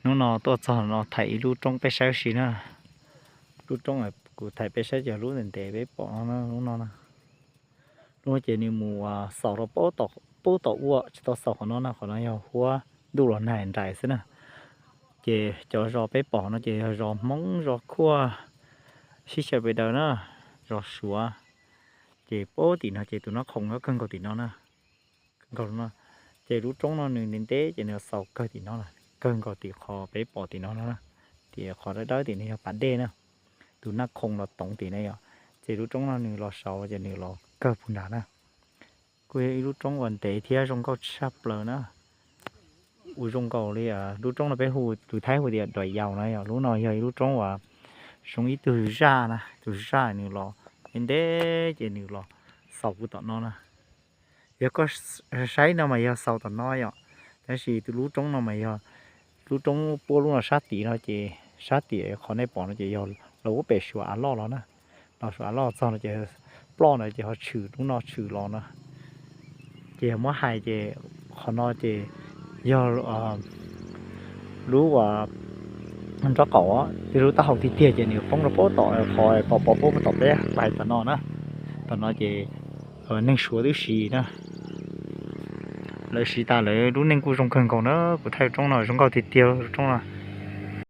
Hnub no tuaj txog no thaij ib lub roob peb saib ua si na. Lub roob kuv thaij peb saib yog lub ntev ntev peb pom no, lub no na. Lub no ces nws mus xaus rau pub tom ua, tsis tau xaus qhov no na, qhov no yog huab ntuj los nag nrais xwb na. Ces cov zos peb pom no ces yog zos Hmoob, zos Khuaj, sib xyaw pes daws na, zos Suav. Ces pub tim no ces tus Nab Khoom kawg nkaus tim no na. Ces lub roob no nws ntev ntev ces nws xaus kawg tim no, kawg nkaus tim qhov peb pom tim no no na. Tim qhov dawb dawb tim no yog pas dej na. Tus Nab Khoom los toov tim no yom. Ces lub roob no nws los xaus ces nws los kawg puag nrad na. Kuj yog ib lub roob uas ntev thiab zoo nkauj tshaj plaws na. Ua zoo nkaus li lub roob no peb hu, tus Thaib hu tias Duam Yaus no yom. Lub no yog ib lub roob uas zoo ib tug zaj na, tus zaj nws los ntev ntev ces nws los xaus puag tom no na. Yog koj saib no mas yog xaus tom no yom, tab sis tus lub roob no mas yog lub roob puab lub no sab tim no ces sab tim qhov nej pom no ces yog los ua pem Suav Av Loj los na. Los Suav Av Loj txog no ces ploj ntawd ces ho tshwm lub no tshwm los na. Ces yog muab hais ces qhov no ces yog lub uas nraub qaum, tej lub taub hau tiag tiag ces nws poob rau puag tom qhov pom pom puag tom peb pais tom no na. Tom no ces neeg Suav twb siv na. Lawv siv tas lawv lub neej kuj zoo kawg nkaus na. Kuv thaij roob no zoo nkauj tiag tiag roob no.